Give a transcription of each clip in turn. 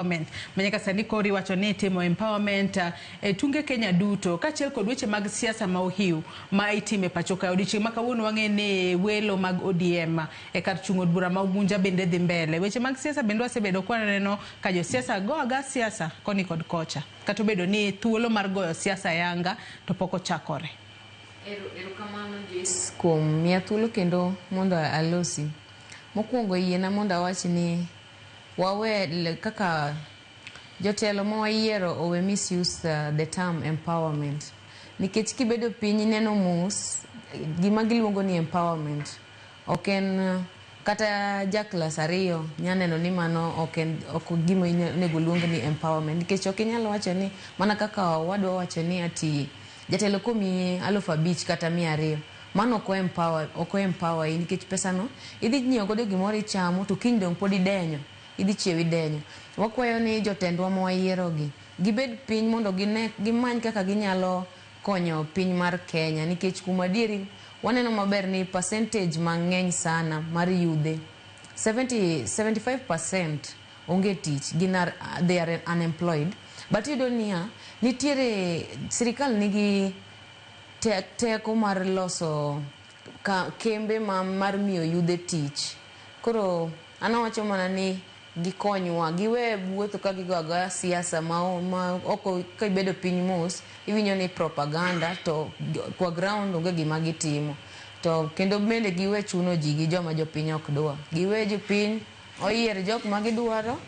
Empowerment ma nyaka sani koro iwacho ni itimo empowerment e tunge Kenya duto kaachiel kod weche mag siasa ma ohiu ma itimo e pacho kae. Odiochieng' ma kawuono wang'e ni welo mag ODM e kar chung' od bura ma Ugunja bende dhi mbele. Weche mag siasa bende wasebedo kwaneno ka josiasa go aga siasa koni kod kocha kata obedo ni thuolo mar goyo siasa yanga to pok ochakore. Erokamano Joyce kuom miya thuolo kendo mondo alosi. Mokwongo yiena mondo awach ni wawe kaka jotelo ma wayiero owe misuse the term empowerment. Nikech kibedo piny ineno mos gima giluongo ni empowerment ok en kata ja klas 2 nya neno ni mano ok en ok gima onego luong ni empowerment. Nikech ok inyal wacho ni mana kaka owadwa wacho ni ati jatelo komiyi 5,000 kata 200 mano ok empower, ok empower in nikech pesa no idhi nyiewo godo gimoro ichamo to kiny dong pod idenyo, idhi chiew idenyo. Wakwayo ni jotendwa ma wayiero gi gibed piny mondo gine gimany kaka ginyalo konyo piny mar Kenya nikech kuom adieri waneno maber ni percentage mang'eny sana mar yudhe 70 75% onge tich, gin are, they are unemployed. But iyudo niya nitiere sirikal nigi teko mar loso kembe ma mar miyo yudhe tich. Koro an awacho mana ni gikonywa, giwe wuotho ka gigo agoya siasa ma ok kibedo piny mos iwinjo ni propaganda to kwa ground onge gima gitimo. To kendo bende giwe chuno ji gi joma jopiny ok dwa. Giwe jopiny oyier jok ma gidwaro,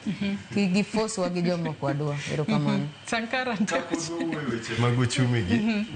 kik gifoswa gi joma ok wadwa. Erokamano. Sankara. Kapod wawuoyo weche mag uchumi gi.